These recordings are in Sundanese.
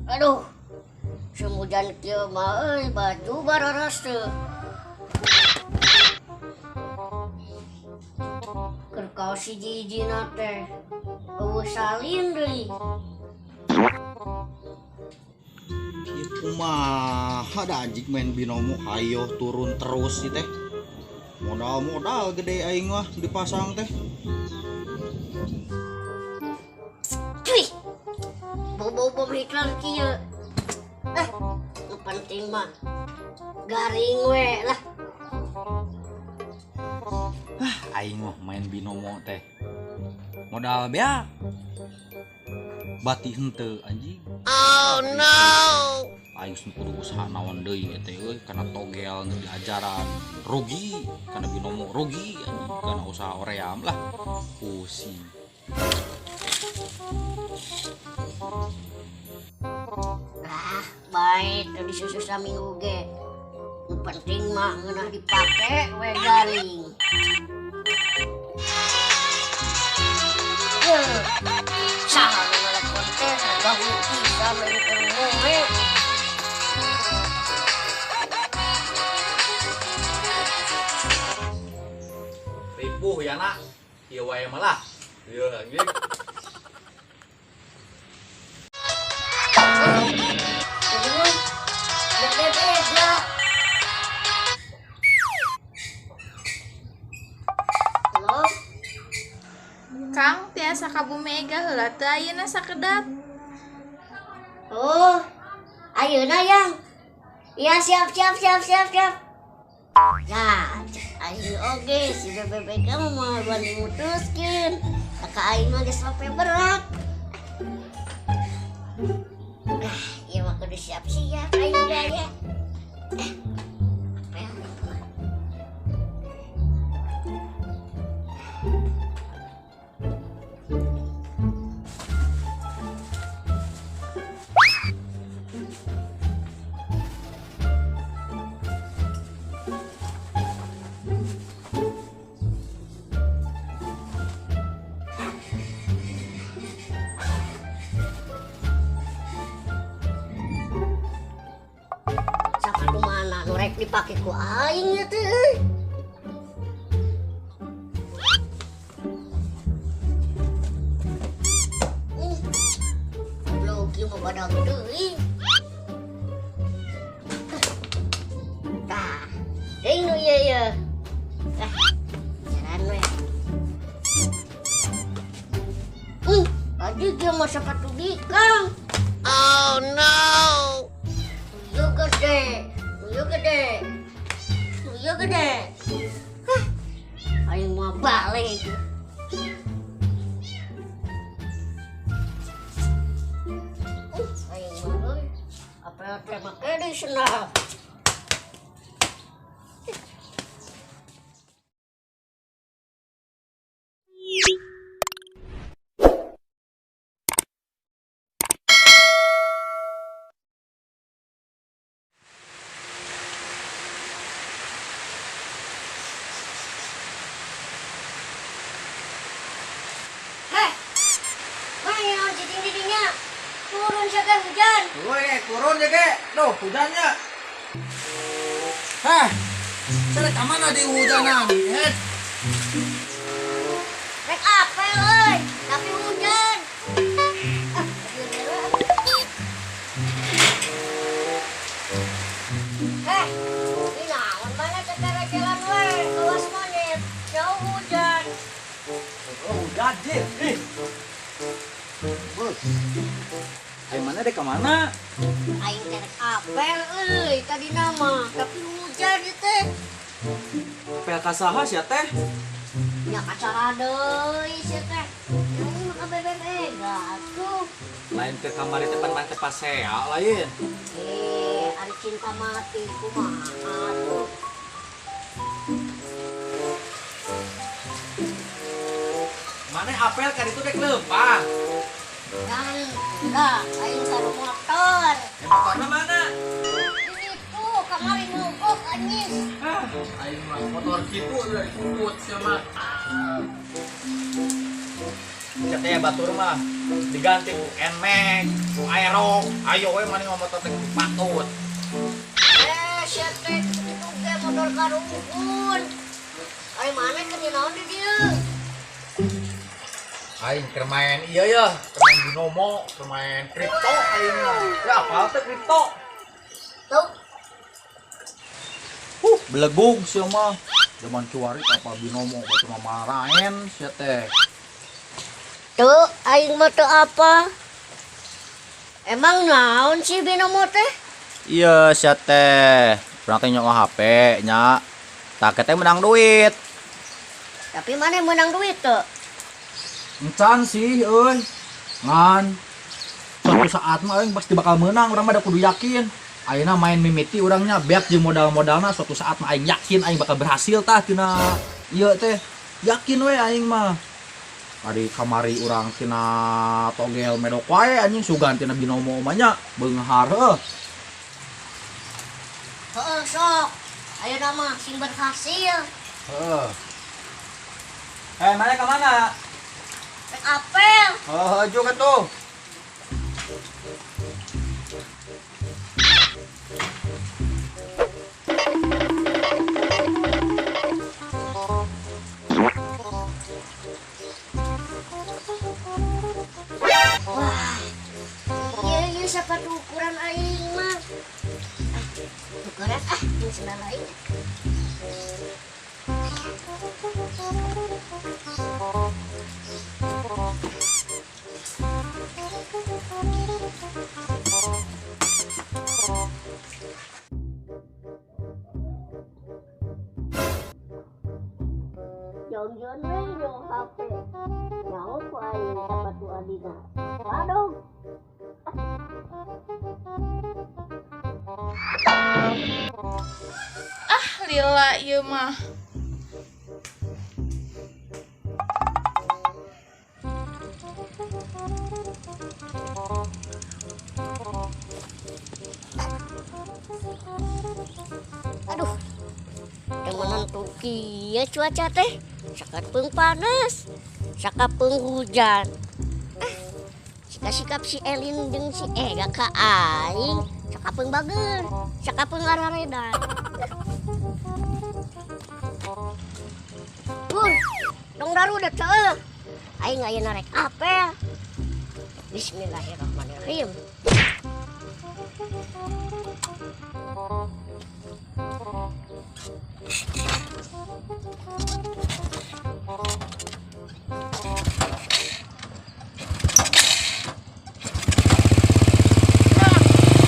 Aduh, semujan kieu mah euy baju bararas teu. Keur kaos hiji-hijina teh eueuh salin deui. Ieu kumaha da anjing main binomo hayoh turun terus sih teh. Modal-modal gede aing mah dipasang teh. Cuy. Bau-bau bom iklan kieu. Ah, nu penting mah garing we lah. Ah, aing mah main binomo teh. Modal beak. Bati henteu anjing. Oh no. Aing geus kudu usaha naon deui eta euy kana togel nu diajaran rugi, kana binomo rugi anjing, kana usaha hoream lah. Pusing. Ah, baik teu disusu saminggu ge. Nu penting mah ngeunah dipake we garing. Yeuh. Saha nu ngelepon teh ganggu pisan we keur moe. Ripuh ya nak, ieu wae mah lah. Ieu anjing. Halo, Kang, tiasa ka Bumi Ega heula teu ayeuna sakedap. Oh, ayeuna yang. Ya siap siap siap siap siap. Ya, aing oge si BBBK mah moal bani mutuskeun. Ka aing mah geus sampe berat. Ah, ieu mah kudu siap-siap aing gaya. Eh, apa yang itu mah? Sapatu mana nu rek dipake ku aing ieu teh euy. Goblok ieu mah badag deui. Tah, deui nu ieu ieu. Ah, jalan we. Tadi dia mah sepatu bikang. Oh no. Ieu gede, ieu gede, ieu gede. Hah, aing mau balik. Aing mah euy. Apa teh make deui sendal. Heh, mana cicing-cicingnya? Turun saja hujan. Turun ya, turun ya ke. Duh, hujannya. Heh, saya ke mana di hujanan? Heh. Rek apa euy? Tapi hujan. Ah, heh, ini naon mana secara jalan we? Awas monyet, jauh hujan. Oh, hujan, Jir. Ih. Bos. Aing mana dek ke mana? Aing teh rek apel euy tadi nama, tapi hujan ieu teh. Apel ka saha sia teh? Nya kacara deui sia teh. Aing mah ka BBB atuh. Lain ke kamari teh pan teh pasea lain. Eh, ari cinta mati kumaha atuh. Mana apel ka ditu dek leumpang? Dan enggak, aing taruh motor. Motorna mana? Itu kamari mogok anjing. Ah, aing mah motor kitu udah dipuput sia mah. Sia teh batur mah. Diganti ku Nmax, ku Aerox. Ayo we maneh mah motor teh patut. Sia teh kitu ge modal karungkun. Ari maneh keur naon di dieu? Aing keur main ieu ya, keur main binomo, keur main kripto aing mah. Ya apal teh kripto? Tuh. Belegug sia mah. Zaman cuari apa binomo batu mah maraen sia teh. Tuh, aing mah teu apa. Emang naon sih binomo teh? Iya sia teh. Urang teh nyokok HP nya. Tah teh menang duit. Tapi maneh menang duit tuh? Encan sih euy. Ngan suatu saat mah aing pasti bakal menang, urang mah da kudu yakin. Ayeuna main mimiti urangnya beak jeung modal-modalna suatu saat mah aing yakin aing bakal berhasil tah tina ieu teh. Yakin we aing mah. Ari kamari urang tina togel medok wae anjing sugan tina binomo mah nya beunghar heuh. Heeh sok. Ayeuna mah sing berhasil. Heeh. Mana ka mana? Rek apel. Heeh, juga tuh. Wah, iya sepatu ukuran aing mah. Ukuran jeung sendal aing. Jong-jong we jong HP. Nyaho ku aing sepatu adina. Waduh. Ah, lila ieu mah. Aduh. Teu menentu kieu cuaca teh. Sakapeung panas, sakapeung hujan. Sikap-sikap si Elin jeung si Ega ka aing, sakapeung bager, sakapeung ngararedan. Bun, dong darudet heuh. Aing ayeuna rek apel. Bismillahirrahmanirrahim.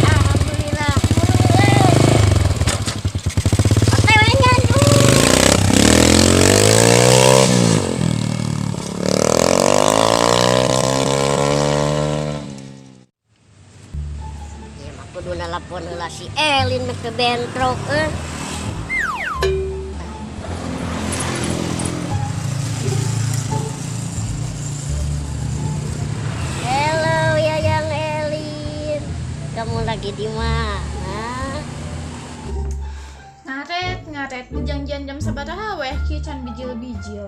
Alhamdulillah. OTW-nya. Ya mah kudu nalapon heula si Elin meh teu bentrok euy. Halo Yayang Elin, kamu lagi di mana? Ngaret, janjian jam sabaraha weh kieu can bijil-bijil.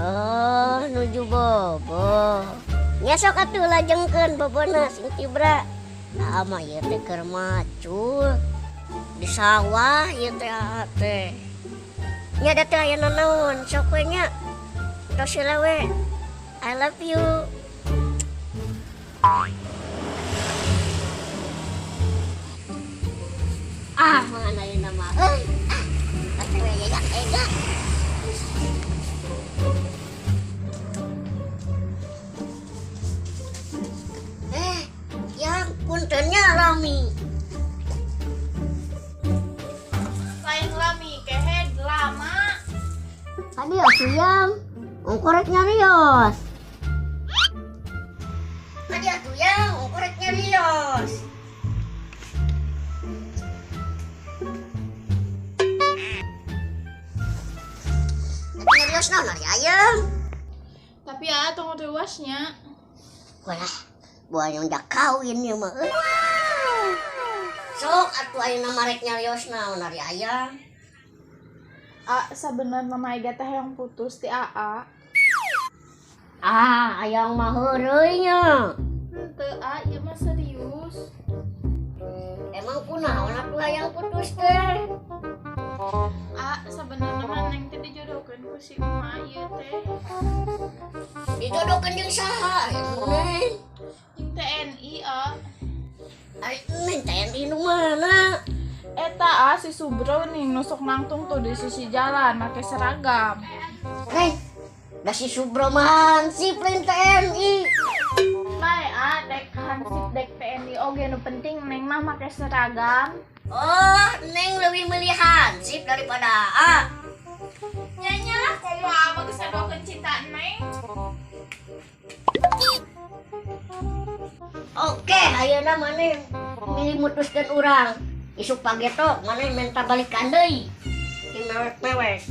Oh, nuju bobo. Nya sok atuh lajengkeun bobona sing tibra. Nah, mah ieu teh keur macul. Di sawah ieu teh teh. Nya da teh aya nanaon sok we nya. Tos heula we. I love you. Ah, mana ayeuna mah euy. Ah, atuh we Yayang Ega. Yang puntennya lami. Lain lami kehed lama. Tadi atuh yang ongkorek nyarios. Tadi atuh yang ongkorek nyarios. Nyarios naon ari ayam? Tapi ya tong reuasnya. Walah, buah yang udah kawin ya mah. Sok atuh ayeuna marek nyarios naon ari ayam? A sabenerna mah Ega teh yang putus ti AA. Ah, Hayang mah heureuy nya. Henteu ah, ieu mah serius. Emang kunaon atuh hayang putus teh? Ah, sebenarnya mah Neng teh dijodohkeun ku si emak ieu teh. Dijodohkeun jeung saha? Neng. Jeung TNI ah. Ari Neng TNI nu mana? Eta ah si Subro nih nusuk nangtung tuh di sisi jalan make seragam. Neng, da si Subro mah hansip lain TNI. Bae ah, dek hansip dek TNI oge nu penting Neng mah make seragam. Oh, Neng lebih milih hansip daripada A. Nyanya lah komo ama geus ngadoakeun cinta Neng. Oke, ayeuna maneh milih mutuskeun urang. Isuk pageto maneh minta balikan deui. Ti mewek-mewek.